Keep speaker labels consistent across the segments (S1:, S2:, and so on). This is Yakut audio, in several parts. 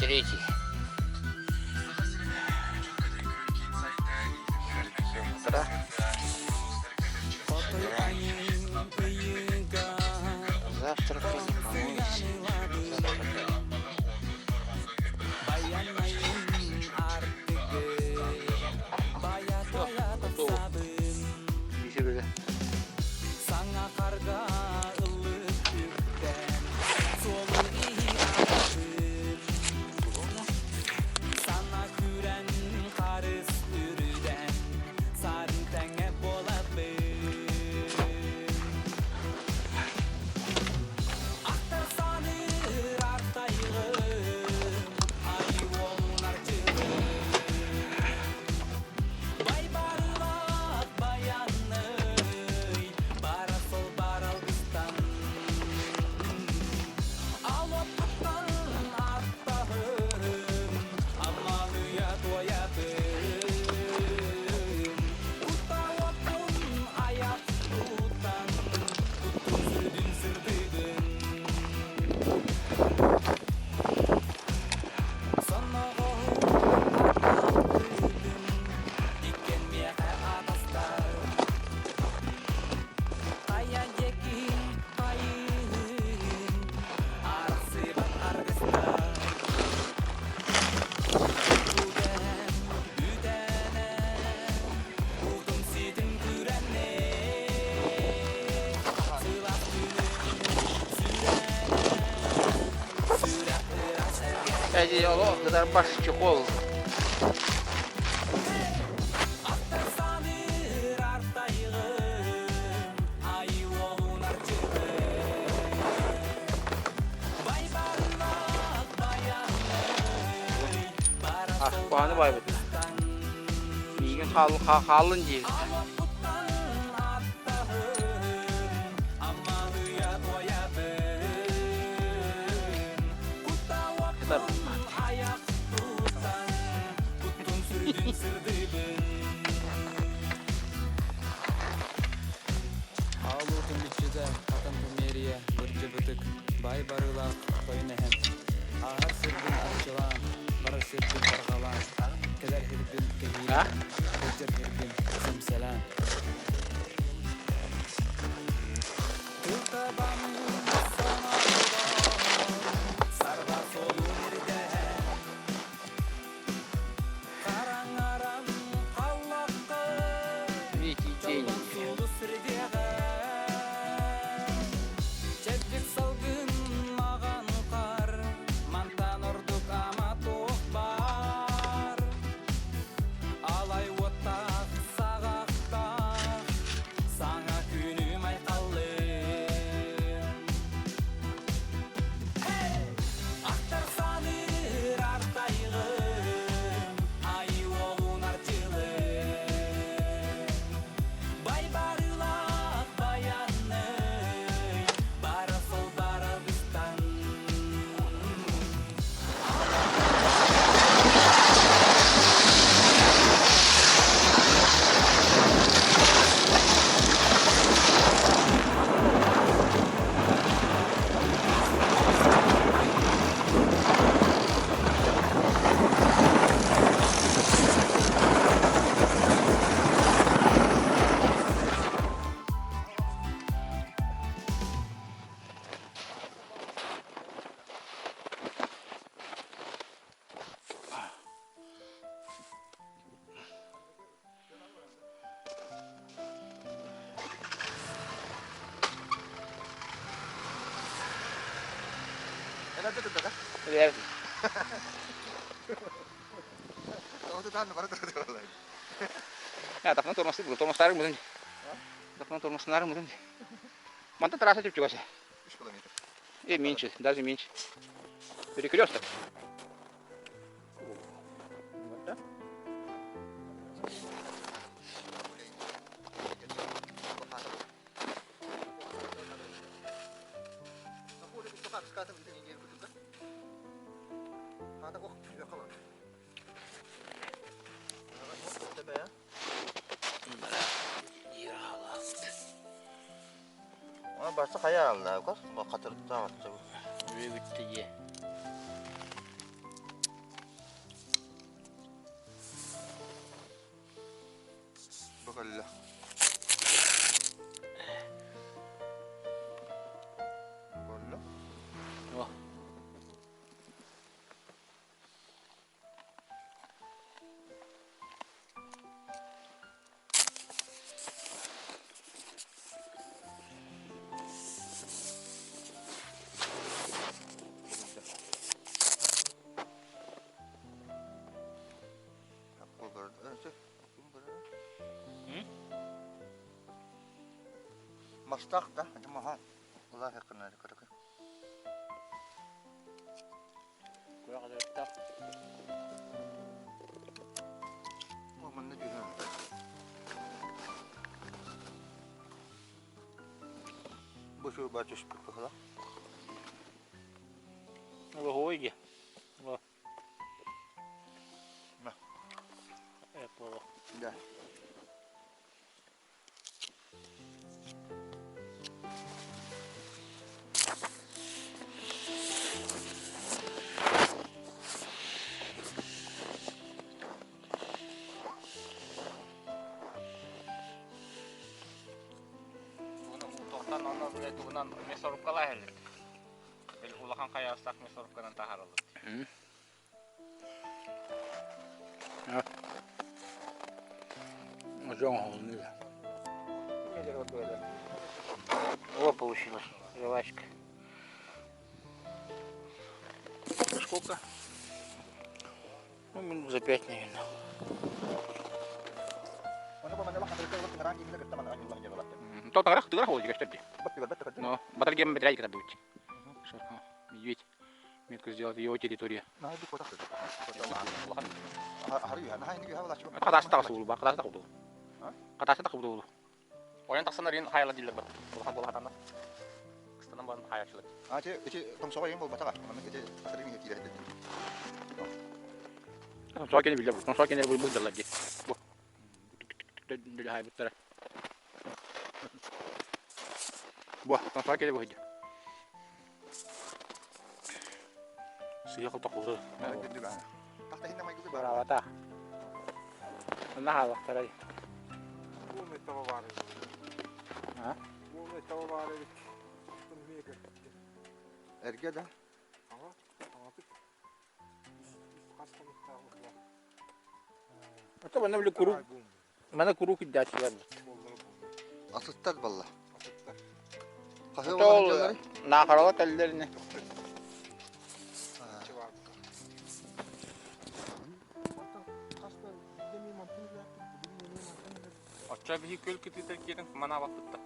S1: Третий. Утра. Завтракали, помылись. Завтракали. Все, готово. Кытарбас чехол. Аспааны байбыт. Миигин хааллын диэбит.
S2: Аалуутун иччитэ хатан Тумерия бырдьыбытык баай барыылаах тойон эһэм ааһар сирбин арчылаан, барар сирбин барҕалаан, кэлэр сирбин кэһиилээн, сылдьар сирбин сэмсэлээн.
S1: Третий день. Мантан трасса чүп-чугас. И меньше, даже меньше. Перекресток. Вот так.
S3: Барса хайа алла, хатырыттаах
S1: Үбүттэ дьиэ.
S3: Кэллэ. Көрдө.
S1: О.
S3: Мастаах да, маһа улаахыккына кыракы. Манна түһэн. Бу суруба түспүт кыһыла.
S1: Лоһуой О.
S3: На.
S1: Эполо.
S3: Да.
S1: Туохтан онно тугунан мясорубкалаа иһэллэр. Улахан хайаастаах мясорубканан таһаараллар. О, получилось. Жвачка. Сколько? Ну, минут за 5, наверное. Но батаргем батарейка будет. Медведь. Метку сделать его территория. Ойон тахсан хайла диллер бар. Улахан була хатанна. Кыстанан баран хаячылар.
S3: А те эти томсоҕо ең болбатаға. Манна эти атырын киирэ
S1: Томсоҕо кene билер. Томсоҕо кene бу бу ди. Бу. Хайбыттара. Бу, томсоҕо кene бу. Сыйа токулду. Бравата. На халактарай.
S4: Полный товар.
S1: А?
S4: Полный товар.
S3: Эрге да.
S4: Ага.
S1: Ата бана биле куру. Мана куру киддачылар.
S3: Асыттар балла. Кахы
S1: Тол нахарала теллерine.
S5: Очча биһи көл кытыытар киирэн мана баппытта.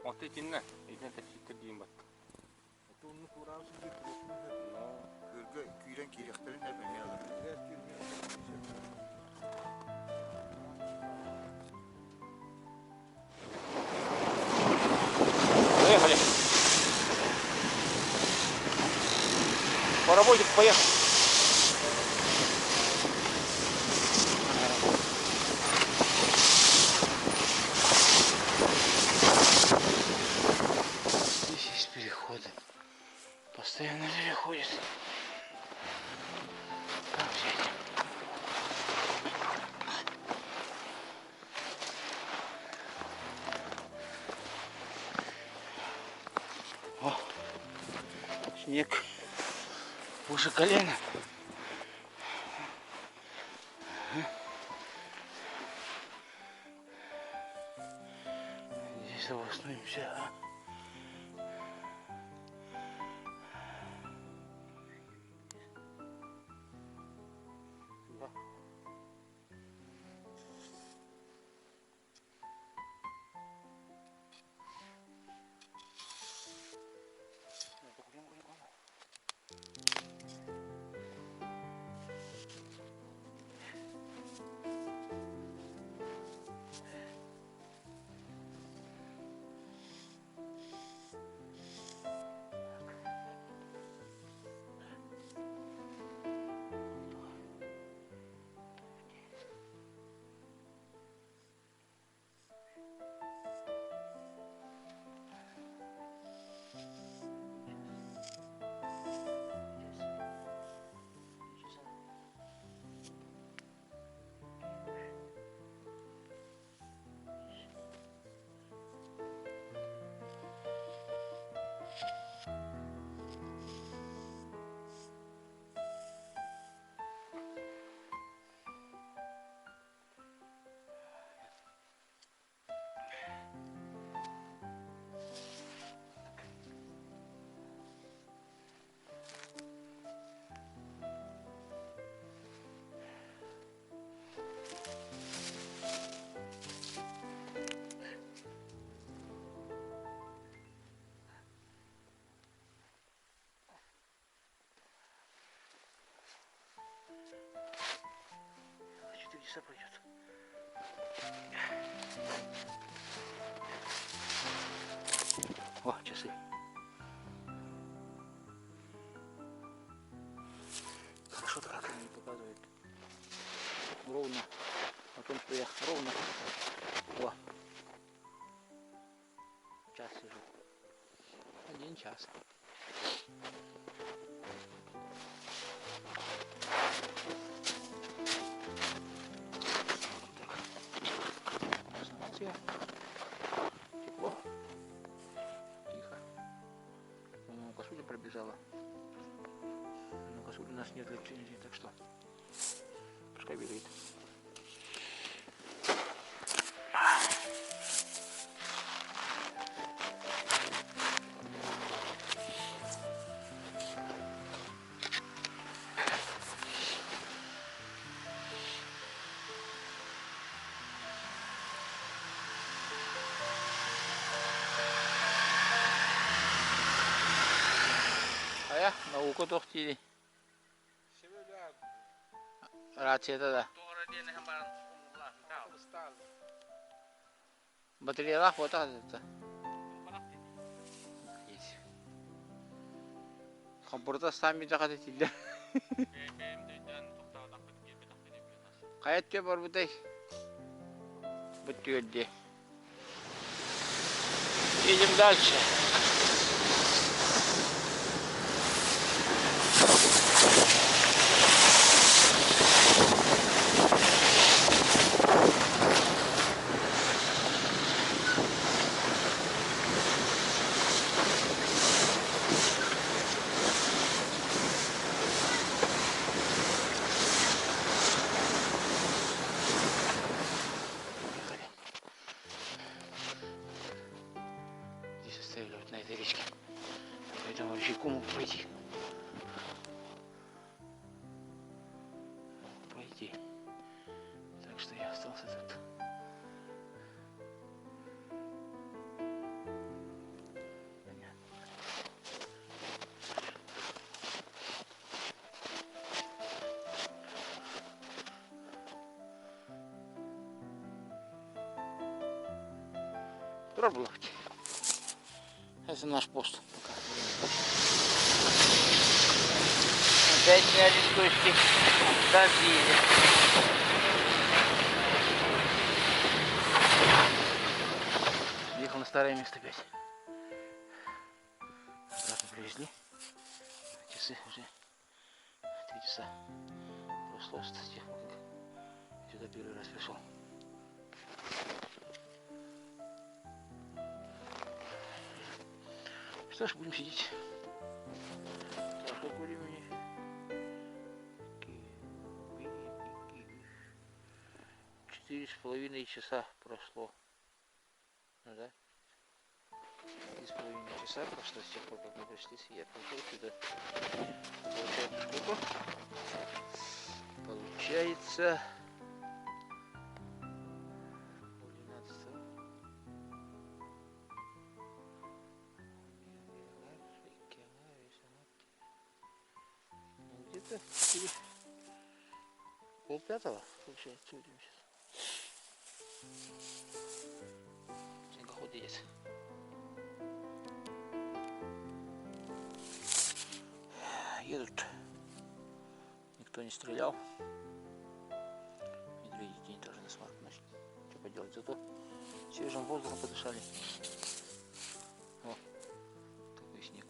S5: Оты итиннэ, итиннэ тәчиттер диин батта.
S3: Көргө күйрен киирехтерин эбеме алыр.
S1: Поехали. Паровозик поехал. Здесь есть переходы. Постоянно люди ходят. Там взять. О, снег выше колена. Здесь обоснуемся. А? часа пройдет. О, часы. Хорошо-то как они показывают. Ровно. О том, что я ровно. О. Час сижу. 1 час. Так. Обосновался я. Тепло. Тихо. По-моему, косуля пробежала. Но косули у нас нет лицензии, так что пускай бегает. Хайа, наука тохтили. Рацията да. Батареялаах вот это. Есть. Компьютер сами захотели. Хайа барбытай. Бутюрде. Едем дальше. Поехали. Здесь оставили вот на этой речке. По этому ручейку мог пройти. Мог пройти. Так что я остался тут. Понятно. Пробовать. Это наш пост пока. Опять сняли с точки. Добили. Ехал на старое место опять. Обратно привезли. Часы уже 3 часа прошло с тех пор, как сюда первый раз пришел. Что ж, будем сидеть. Так, сколько времени? 4,5 часа прошло. Ну да. 4,5 часа прошло с тех пор, как мы пришли. Я пришел сюда. Получается сколько? Получается 11:30. Ну, где-то 4:30, получается, будем сейчас. Снегоход едет. Едут. Никто не стрелял. Медведи день тоже насморк. Значит, что поделать, зато свежим воздухом подышали. О, такой снег.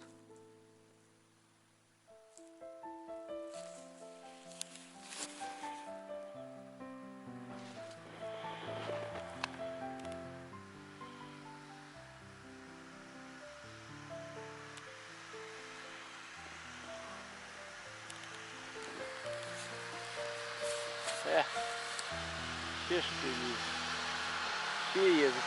S1: Все что ли? Все едут.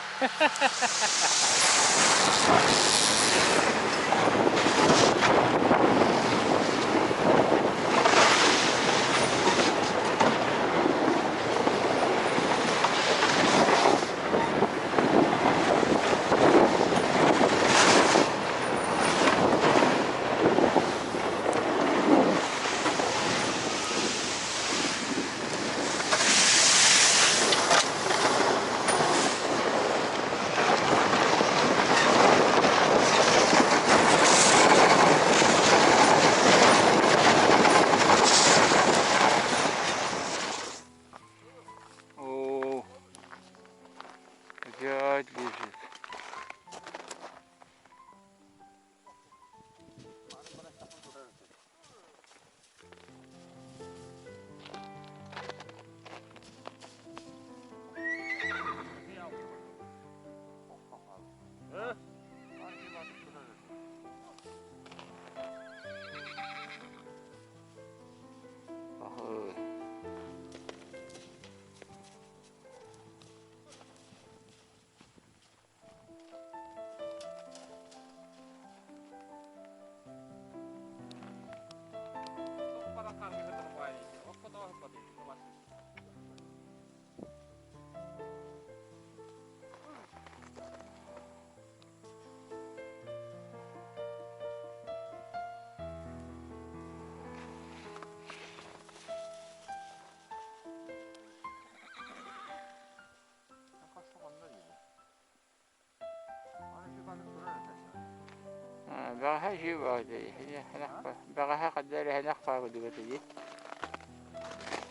S1: Бэҕэһээ үчүгэй баҕайы бэҕэһээ ханна эрэ эһэнэх баар курдук этэ дии.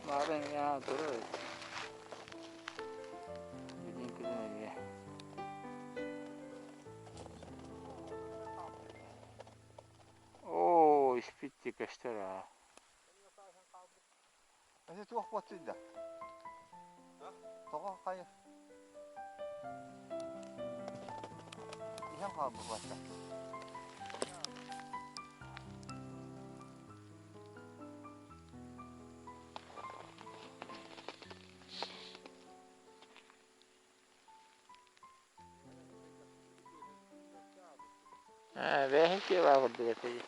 S1: Маарын эмиэ турар эбит. Билин күнүн эмиэ. Оо, испит дии көстөр аа.
S3: Эти туох буолтуй да? Тоҕо хайа? Иһэн хаалбыт баата.
S1: Ээ, бэйэһин киэбэ курдук этэ дии.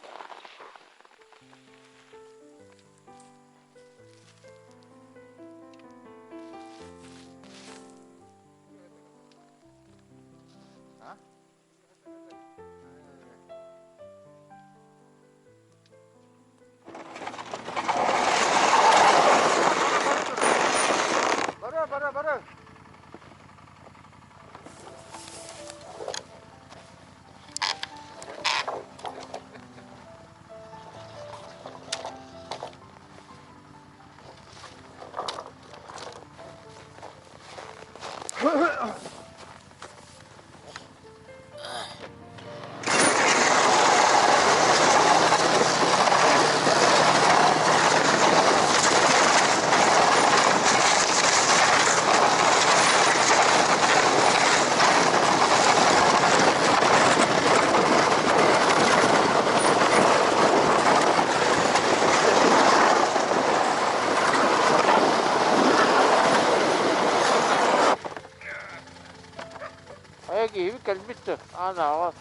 S3: Бара, бара, бара.
S1: Хайа киһибит кэлбит да, аан ааҕа.